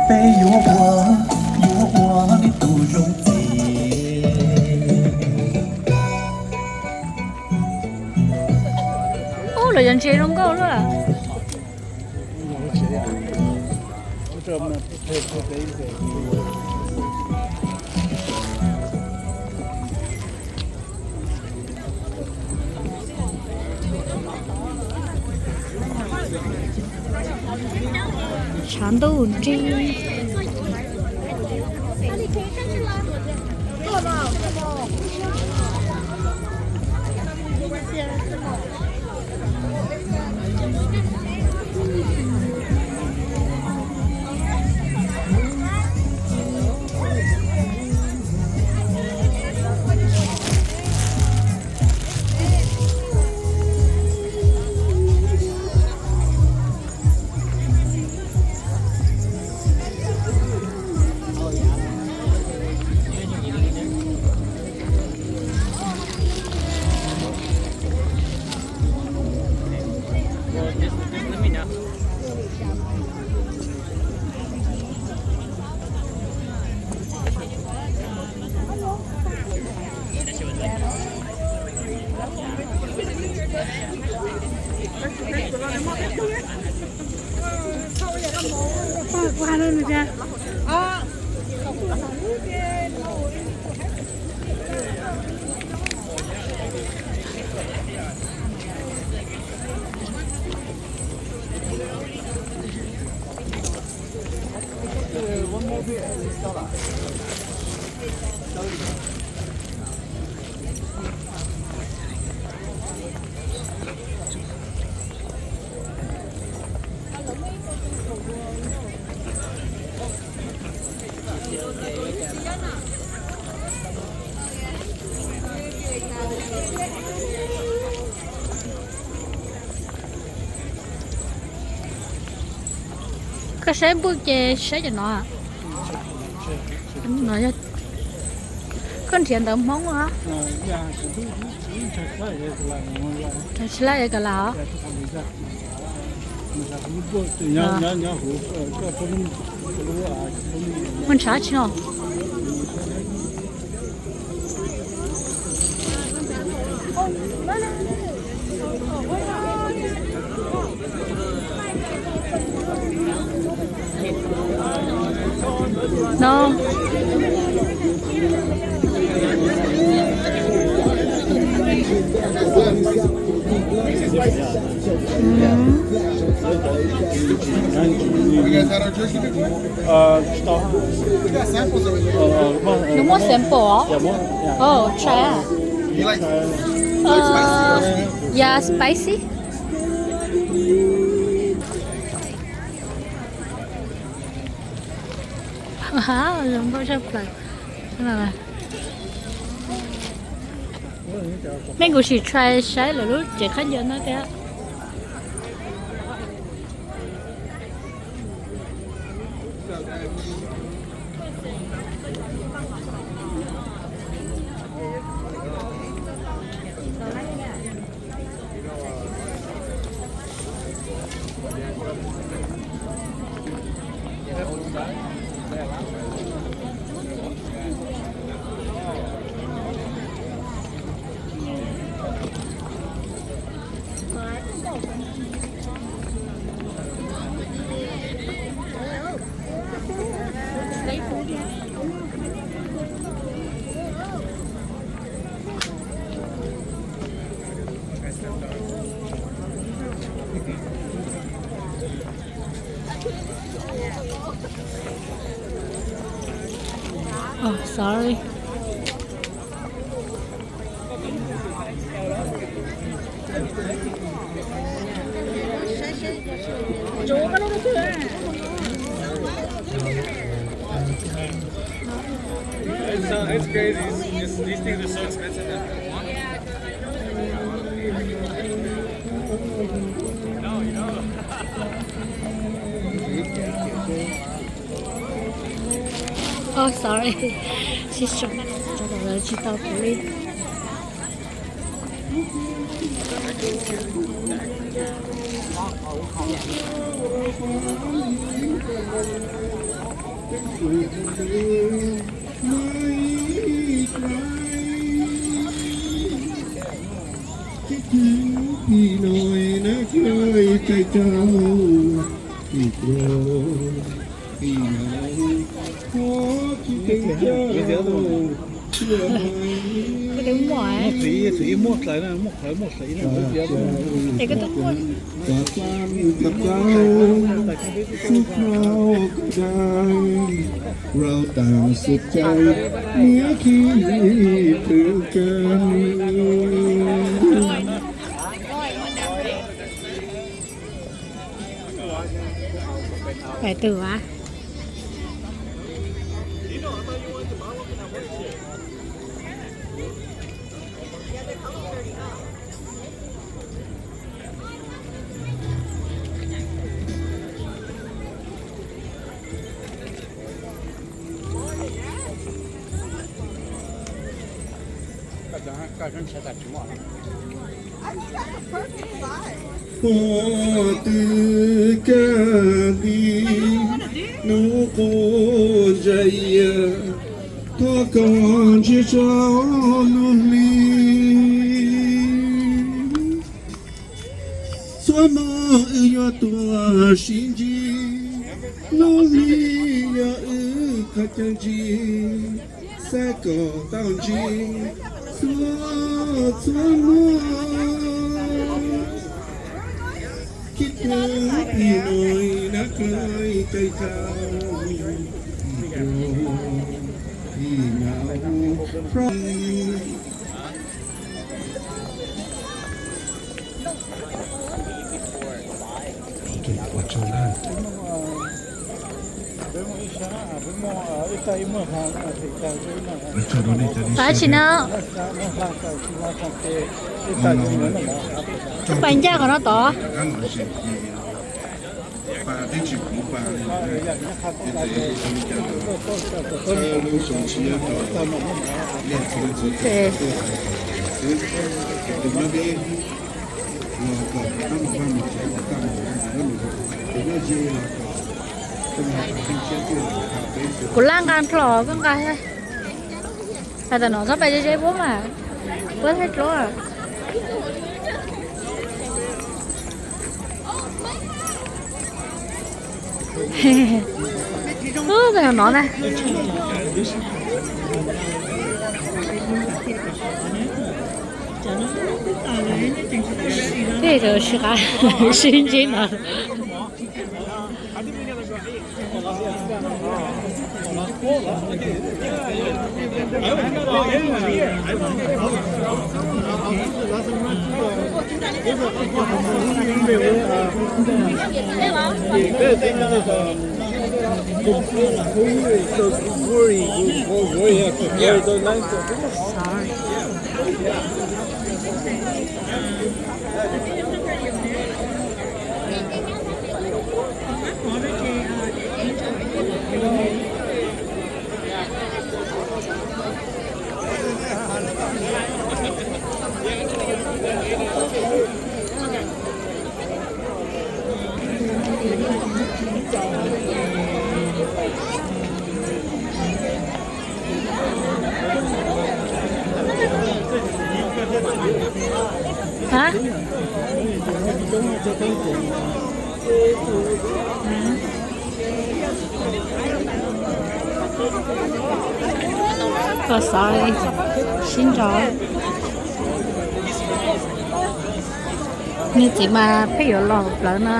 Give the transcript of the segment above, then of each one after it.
Peb yuav ua, yuav ua nej tus zoo txiv. Ub, lawv yog ntses zoo nkauj luaj. Tshav ntuj nrig. Koj saib npuj ces saib cov no. No yog koj nrhiav ntawv Hmoob os. Translate kaus lam os. Muaj ntshav tsi no. No. Nws muaj sample os? Oh, try. Yeah, spicy. Zoo nkauj tshaj plaws. Mej, kuv sim try saib lawv lub tsev khaub ncaws no thiab. Oh, sorry. It's, uh, it's crazy. It's, it's, these things are so expensive that Oh, sorry. Sib sau, cov tom lawv tsis tau kuv li. Kiv thwv pim nois nab kawg cai rau, pim rau, pim nois, thov kiv teev caj, txiv, txiv muaj hlawv, muaj hlawv, muaj hlawv. Koj txaj koj tau, xub khau koj dai, rau tag xub cai, niam khib pw kawg. Pais twg a? Puag twg kag li, hnub quas zais, thov koj ntsib rau lub hli. Txhua hmo wb yuav tuaj sib ntsib, lub hli yog wb qhov chaw ntsib, xav kom tau ntsib txhua txhua hmo. Kiv thwv pim nois nab kawg cai rau, pim rau, pim nois, pim rau. Pab tsi no. Pab ncaj qhov no tod. Kuv laj nqa nrho koj nqa. Hais tam no txhob pais ze ze puab mas, puab thaij dluab. Ub, peb no na. Tej zaum sib qab sib ntsib no. Hab? Koj xav sib nrog. Niag txiv mas pheej yuav los plawv no,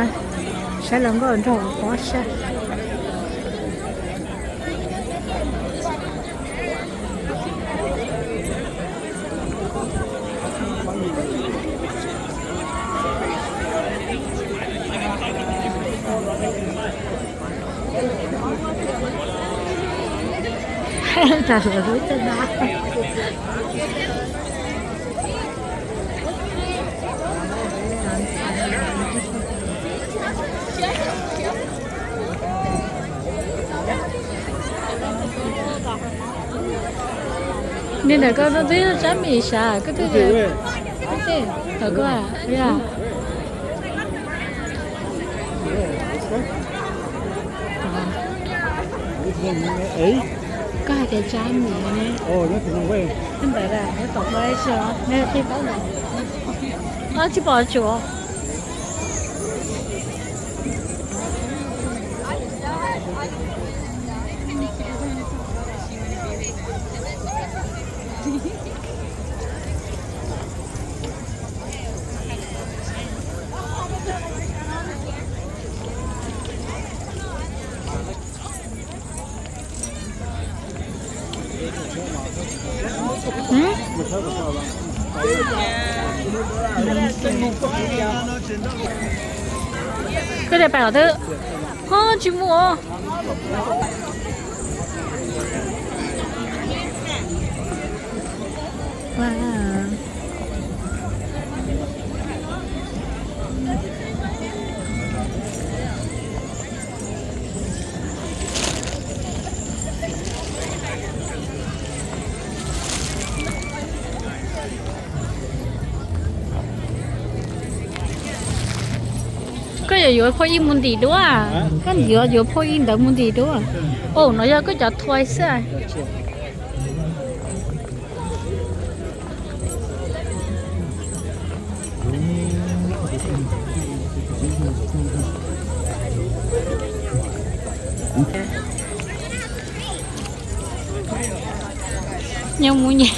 saib los nkauj nraug pob sab. Rau lawv lub caj dab. Niag ntawm koj twb tsab mis sav koj twb, twb tawm koj a. Koj hais tias tsab miv ne, ntawd nyob tom qab ib si, neb thiaj paub. Tsis pom tsuav. Koj tias pais qhov twg? Ho tsis mus os. Koj yuav yuav phau ib mus ntim dua. Koj yuav yuav phau ib ntawd mus ntim dua. Ua no yog koj cov thuai xwb. Nyob mus nyem.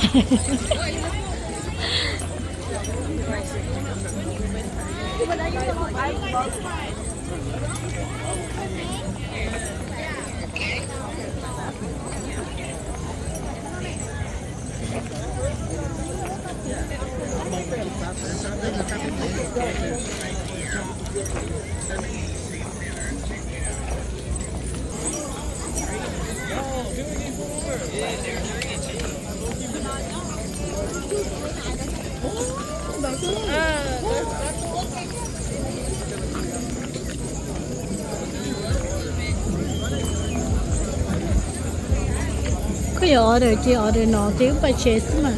Koj yuav order ces order no ces wb pais tsev xwb mas.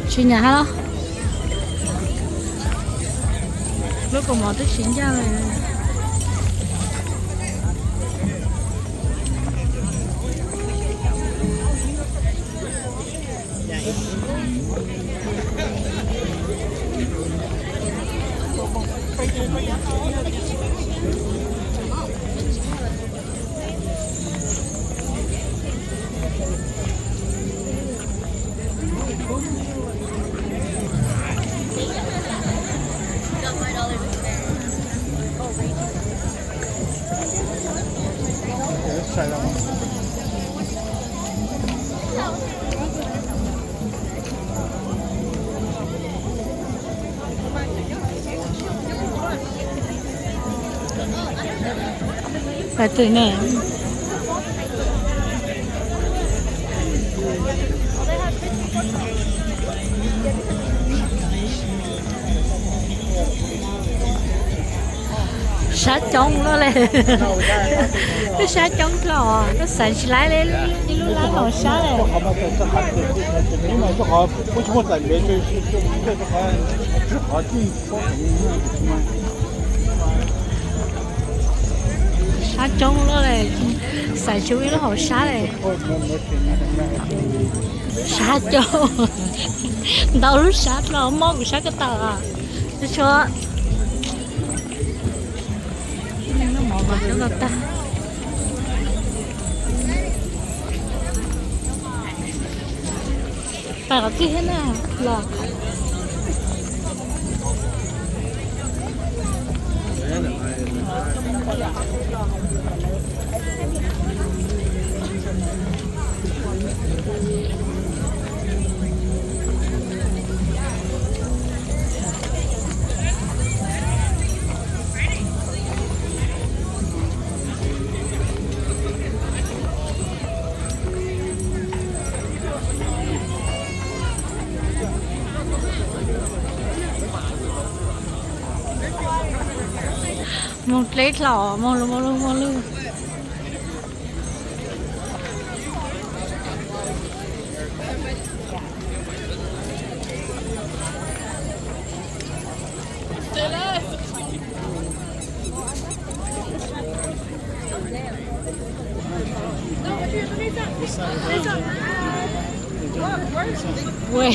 Tsis nyam hab los? Lub kaus mom twb tsis ncaj li. Pais twg ne? Sab coob loj le. Sab coob dlhau, koj xav tsis laib li, ib lub lab hauv sab le. Sab coob loj le, xav tsis ua ib lub hauv sab le. Sab coob, ntau lub sab dlhau, mob kuv sab ko taw. Tshuav cov no tag. Pais qhov twg thiab na los? Moog dleb dlhau, moog lug, moog lug, moog lug. Ua,